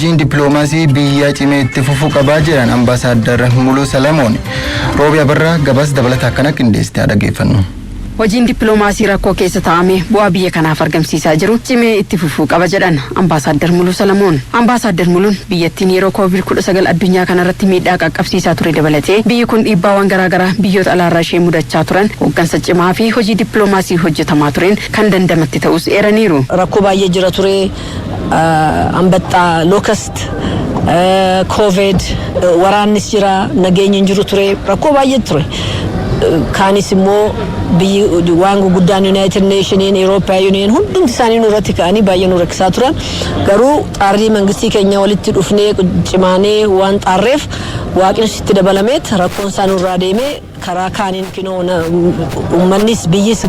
Hojiin dippiloomaasii biyyaa cimee itti fufuu qabaa jedhan Ambaasaadar Muluu Salamoon. Roobi Abarraa gabaasa dabalataa akkana qindeessite, dhaggeeffannu. Hojiin dippiloomaasii rakkoo keessa taa'ame bu'aa biyya kanaaf argamsiisaa jiru cimee itti fufuu qaba jedhan Ambaasaadar Muluu Salamoon. Ambaasaadar Muluun biyyattiin yeroo Koovid-19 addunyaa kanarratti miidhaa qaqqabsiisaa ture dabalatee biyyi kun dhiibbaawwan garaagaraa biyyoota alaarraa ishee mudachaa turan hooggansa cimaa fi hojii dippiloomaasii hojjetamaa tureen kan dandamatti ta'us eeraniiru. Rakkoo baay'ee jira ture, ambaxxaa, locust, Covid, waraannis jira, nageenyi hin jiru ture, rakkoo baay'ee ture. Kaanis immoo biyyi waan guguddaan, United Nationiin, European Union, hundumti isaanii nurratti ka'anii baay'ee nu rakkisaa turan. Garuu xaarrii mangistii keenya walitti dhufnee cimaanee waan xaarreef, Waaqnis itti dabalameet, rakkoon isaa nurraa deemee karaa kaaniin kinoo uummannis biyyis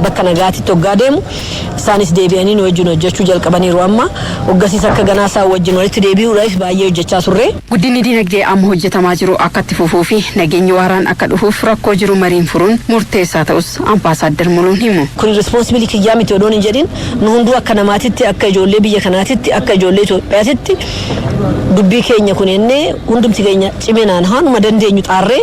bakka nagaatitti hoggaa deemu isaanis deebi'anii nu wajjin hojjechuu jalqabaniiru. Amma hoggasiis akka ganaa isaan wajjin walitti deebi'uudhaaf baay'ee hojjechaa turre. Guddinni dinagdee amma hojjetamaa jiru akka itti fufuu fi nageenyi waaraan akka dhufuuf rakkoo jiru mariin furuun murteessaa ta'us Ambaasaadar Muluun himu. Kun responsibility kiyyaa miti odoon hin jedhin, nu hunduu akka namaatitti, akka ijoollee biyya kanaatitti, akka ijoollee Itoophiyaatitti dubbii keenya kun ennee hundumti keenya ciminaan haanuma dandeenyu xaarree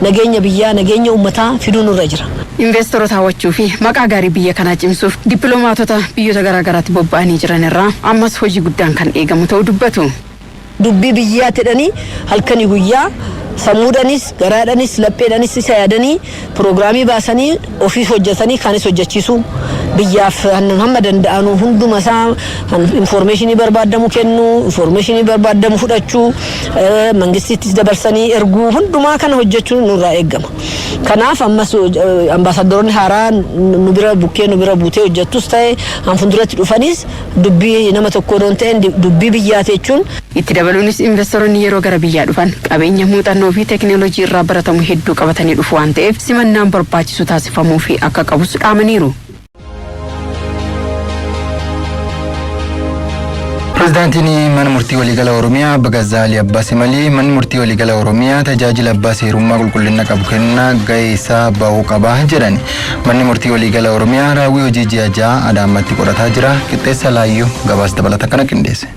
nageenya biyyaa, nageenya uummataa fiduu nurra jira. Investoroota hawwachuu fi maqaa gaarii biyya kanaa cimsuuf dippiloomaatota biyyoota garaagaraatti bobba'anii jiran irraa ammas hojii guddaan kan eegamu ta'uu dubbatu. Dubbii biyyaa jedhanii halkanii guyyaa sammuudhanis, garaadhanis, lapheedhanis isa yaadanii, piroogiraamii baasanii, ofiis hojjetanii kaanis hojjechiisuu, biyyaaf hamma danda'anu hunduma isaa informationii barbaadamu kennuu, informationii barbaadamu fudhachuu, mangistittis dabarsanii erguu, hundumaa kana hojjechuun nurraa eegama. Kanaaf ammas ambaasaaddaroonni haaraa nu bira bukkee nu bira buutee hojjettus ta'e hanfunduratti dhufanis dubbii nama tokko odoon ta'een dubbii biyyaati jechuun. Itti dabaluunis investoroonni yeroo gara biyyaa dhufan qabeenya, muuxannoo fi teekinooloojii irraa baratamu hedduu qabatanii dhufu waan ta'eef simannaan barbaachisu taasifamuu fi akka qabus dhaamaniiru. Pireezidaantiin Mana Murtii Waliigala Oromiyaa Obbo Gazzaalii Abbaa Simalii manni murtii waliigala Oromiyaa tajaajila abbaa seerummaa qulqullina qabu kennaa gahee isaa bahuu qaba jedhan. Manni Murtii Waliigala Oromiyaa raawwii hojii ji'a 6 Adaamatti qorataa jira. Qixxeessa Laayyoo gabaasa dabalata kana qindeesse.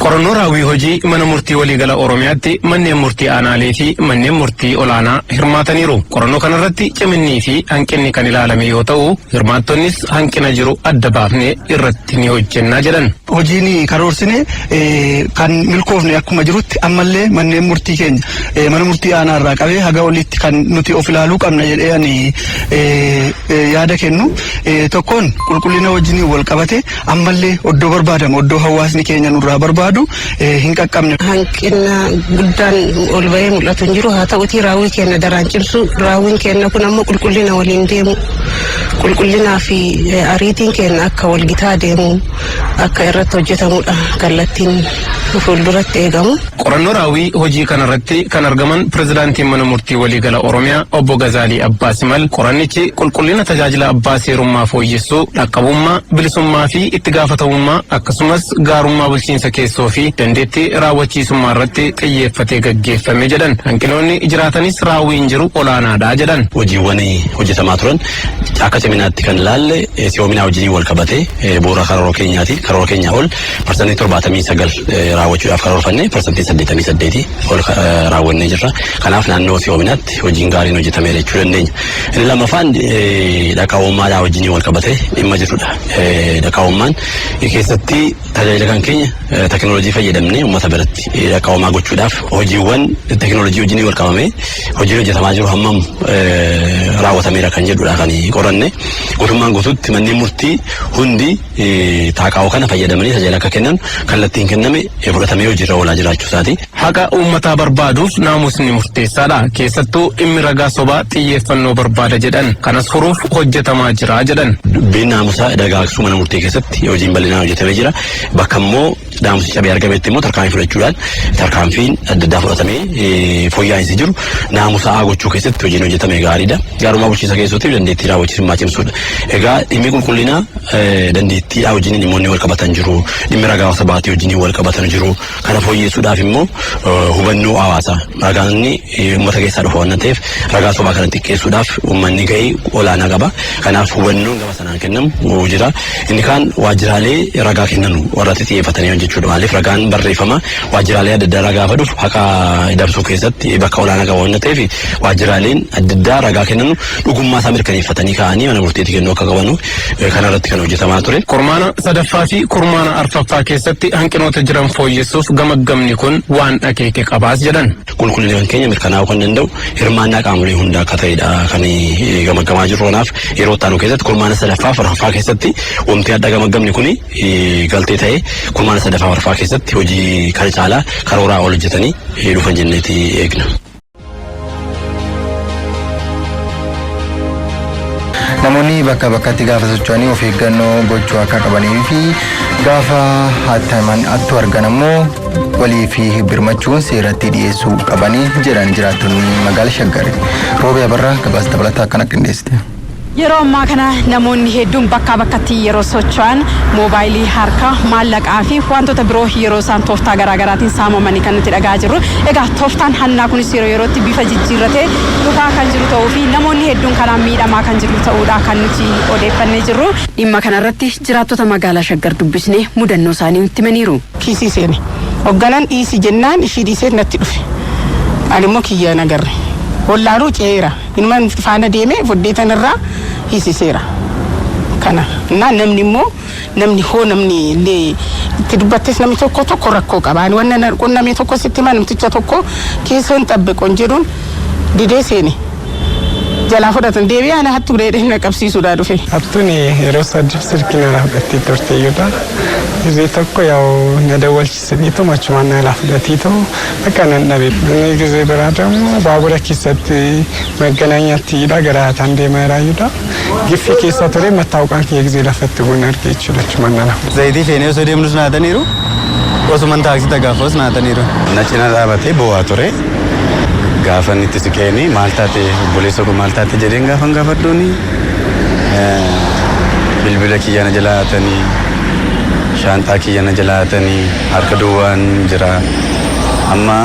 Qorannoo raawwii hojii Mana Murtii Waliigala Oromiyaatti manneen murtii aanaalee fi manneen murtii olaanaa hirmaataniiru. Qorannoo kanarratti ciminnii fi hanqinni kan ilaalame yoo ta'u, hirmaattonnis hanqina jiru adda baafnee irratti ni hojjennaa jedhan. Hojiin karoorsine kan milkoofne akkuma jirutti, ammallee manneen murtii keenya mana murtii aanaa irraa qabee haga olitti kan nuti of ilaaluu qabna jedhee ani yaada kennu, tokkoon qulqullina wajjiniin wal qabate ammallee oddoo barbaadamu, oddoo hawaasni keenya nurraa barbaadu hin qaqqabne. Hanqina guddaan ol bahee mul'atu hin jiru. Haa ta'utii raawwii keenya daraan cimsu, raawwiin keenya kun ammoo qulqullina waliin deemu, qulqullinaa fi ariitiin keenya akka walgitaa deemu akka irratti hojjetamudha kallattiin fuulduratti eegamu. Qorannoo raawwii hojii kanarratti kan argaman pirezidaantiin Mana Murtii Waliigala Oromiyaa Obbo Gazaalii Abbaa Simal qorannichi qulqullina tajaajila abbaa seerummaa fooyyessuu, dhaqqabummaa, bilisummaa fi itti gaafatamummaa, akkasumas gaarummaa bulchiinsa keessoo fi dandeettii raawwachiisummaa irratti xiyyeeffatee gaggeeffame jedhan. Hanqinoonni jiraatanis raawwiin jiru olaanaadha jedhan. Hojiiwwan hojjetamaa turan akka ciminaatti kan ilaalle si'oominaa wajjiniin wal qabatee bu'uura karoora keenyaati. Karoora keenyaa ol 79% raawwachuudhaaf karoorfanne 88% ol raawwannee jirra. Kanaaf naannoo si'oominaatti hojiin gaariin hojjetameera jechuu dandeenya. Inni lammaffaan dhaqqabummaadhaa wajjiniin wal qabatee dhimma jirudha. Dhaqqabummaan keessatti tajaajila kan keenya teknooloojii fayyadamnee uummata biratti dhaqqabamaa gochuudhaaf hojiiwwan teknooloojii wajjiniin wal qabamee hojiin hojjetamaa jiru hammam raawwatameera kan jedhudha kan qoranne. Guutummaan guutuutti manneen murtii hundi taaqaa'oo kana fayyadamanii tajaajila akka kennan kallattiin kenname fudhatamee hojiirra oolaa jiraachuu isaati. Haqa uummataa barbaaduuf naamusni murteessaadha. Keessattuu dhimmi ragaa sobaa xiyyeeffannoo barbaada jedhan. Kanas furuuf hojjetamaa jira jedhan. Dubbiin naamusaa dagaagsuu mana murtii keessatti hojiin bal'inaan hojjetamee jira. Bakka immoo naamusi cabee argametti immoo tarkaanfii fudhachuudhaan tarkaanfiin adda addaa fudhatamee fooyya'insi jiru naamusaa gochuu keessatti hojiin hojjetame gaariidha. Gaarummaa bulchiinsa keessootiif dandeettii raawwachiisummaa cimsuudha. Egaa dhimmi qulqullinaa dandeettiidhaa wajjin dhimmoonni wal qabatan jiru. Dhimmi ragaa sabaatii wajjin wal qabatan jiru. Kana fooyyessuudhaaf immoo hubannoo hawaasaa, ragaan uummata keessaa dhufa waan ta'eef, ragaa sobaa kana xiqqeessuudhaaf uummanni gahee olaanaa qaba. Kanaaf hubannoon gama sanaan kennamu jira. Inni kaan waajjiraalee ragaa kennan warratti xiyyeeffatanii hojjechuu jechuudha. Maaliif ragaan barreeffama waajjiraalee adda addaa gaafa dhufu haqa dabsuu keessatti bakka olaanaa qaba waan ta'eef, waajjiraaleen adda addaa ragaa kennan dhugummaa isaa mirkaneeffatanii ka'anii mana murtiitti kennuu akka qabanu kanarratti kan hojjetamaa ture. Kurmaana sadaffaa fi kurmaana arfaffaa keessatti hanqinoota jiran fooyyessuuf gamaggamni kun waan akeeke qabaas jedhan. Qulqullina kan keenya mirkanaa'uu kan danda'u hirmaannaa qaamolee hundaa akka ta'edha kan gamaggamaa jiru. Kanaaf yeroo itti aanu keessatti kurmaana sadaffaa fi arfaffaa keessatti wanti adda gamaggamni kun galtee ta'ee, kurmaana sadaffaa fi arfaffaa keessatti hojii kana caalaa karooraa ol hojjetanii dhufan jenneeti eegna. Namoonni bakka bakkatti gaafa socho'anii of eeggannoo gochuu akka qabanii fi gaafa hataman attu argan ammoo walii fi birmachuun seeratti dhiyeessuu qabanii jedhan jiraattonni magaalaa Shaggar. Roobee Abarraa gabaasa dabalataa akkana qindeessite. Yeroo ammaa kana namoonni hedduun bakkaa bakkatti yeroo socho'an moobaayilii harkaa, maallaqaa fi wantoota biroo yeroo isaan tooftaa garaagaraatiin saamamanii kan nuti dhagaa jirru. Egaa tooftaan hannaa kunis yeroo yerootti bifa jijjiirratee dhufaa kan jiru ta'uu fi namoonni hedduun kanaan miidhamaa kan jiru ta'uudha kan nuti odeeffannee jirru. Dhimma kanarratti jiraattota magaalaa Shaggar dubbisnee mudannoo isaanii nutti himaniiru. Kiisii seene. Hoogganaan dhiisi jennaan ishii dhiisee natti dhufe. Ani immoo kiyyaan agarre. Wallaaluu ce'eera. Inumaan faana deemee foddeetan irraa hiisiseera. Kana naa namni immoo namni hoo namni illee itti dubbattes namni tokko tokko rakkoo qaba. Ani wanna qunname tokko sitti hima. Namticha tokko keessa hin xabbiqoon jedhuun didee seene. Jalaa fudhatan, deebi'ee ana hattuu dheedhee na qabsiisuudhaa dhufe. Hattuun yeroo sadi silkii narraa fudhattee turteeyyudha. ጊዜ tokko ያው na dawwalchisaniitu achumaan narraa fudhatiitu bakka nan dhabe. Inni ጊዜ biraa ደግሞ baabura keessatti መገናኛatti gara hataan deemaa jiraayyudha. Giffii keessa ture, mattaawqaan kiyya ጊዜ lafatti bu'uun arge jechuudha, achumaan narraa fudhate. Zayitii feenee osoo deemnus naataniiru. Osuman taaksii tagaafos naataniiru. Na cina dhaabatee bo'aa ture. Gaafa inni itti siqeeni, "Maal taate, obboleessa koo, maal taate?" jedheen gaafan gaafadhuuni, "Bilbila kiyya na jalaa hatanii, shaanxaa kiyya na jalaa hatanii, harka duwwaan jira, amma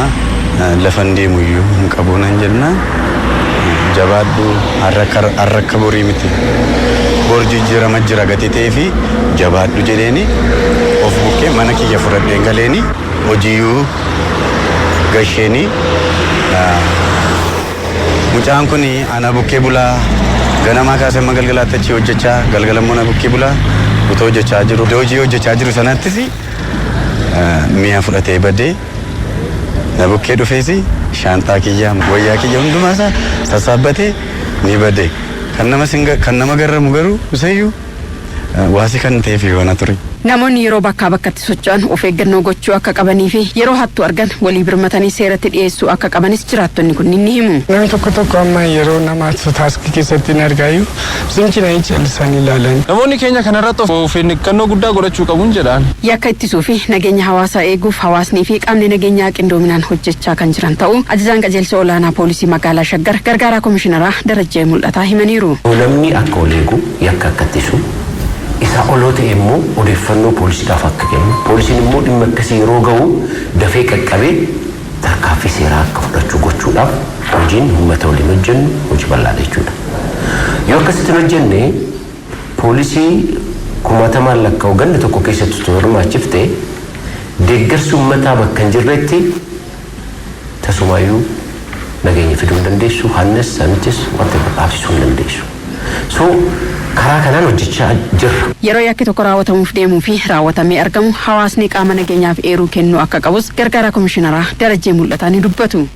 lafan deemu iyyuu hin qabu" nan jenna. "Jabaadhu, har'a akka borii miti, bor jijjiirama jira gatii ta'ee fi jabaadhu" jedheeni of bukkee mana kiyya fudhadheen galeeni hojiyyuu gasheeni. Mucaan kun ana bukkee bulaa, ganamaa kaasee amma galgalaatti achi hojjechaa, galgala immoo na bukkee bulaa. Utoo hojjechaa jiru, iddoo hojii hojjechaa jiru sanattis mi'a fudhatee badee, na bukkee dhufees shaanxaa kiyya, wayyaa kiyya hundumaasaa sassaabbatee ni bade. Kan nama garramu garuu isayyuu waasii kan ta'eef yoona ture. Namoonni yeroo bakkaa bakkatti socho'an of eeggannoo gochuu akka qabanii fi yeroo hattuu argan walii birmatanii seeratti dhiyeessuu akka qabanis jiraattonni kunniin ni himu. Namni tokko tokko amma yeroo nama taaksii keessatti hin argaayu simcina callisanii ilaalan. Namoonni keenya kanarratti of eeggannoo guddaa godhachuu qabuun jedhaan. Yakka ittisuu fi nageenya hawaasaa eeguuf hawaasnii fi qaamni nageenyaa qindoominaan hojjechaa kan jiran ta'uu ajajaan qajeelcha olaanaa poolisii magaalaa Shaggar gargaaraa komishineraa Darajjee Mul'ataa himaniiru. Namni akka ol eegu, yakka akka ittisu, isaa oloo ta'e immoo odeeffannoo poolisiidhaaf akka kennu, poolisiin immoo dhimma akkasii yeroo gahu dafee qaqqabee tarkaanfii seeraa akka fudhachuu gochuudhaaf hojiin uummata waliin hojjennu hojii bal'aadha jechuudha. Yoo akkasitti hin hojjenne, poolisii kumaatamaan lakkaa'u ganda tokko keessatti osoo hirmaachifte, deeggarsi uummataa bakka hin jirretti tasumaayyuu nageenya fiduu hin dandeessu, hannas saamichis wanta dhaabsisuu hin dandeessu. So karaa kanaan hojjechaa jirra. Yeroo yakki tokko raawwatamuuf deemuu fi raawwatamee argamu hawaasni qaama nageenyaaf eeruu kennuu akka qabus gargaaraa komishineraa Darajjee Mul'ataa ni dubbatu.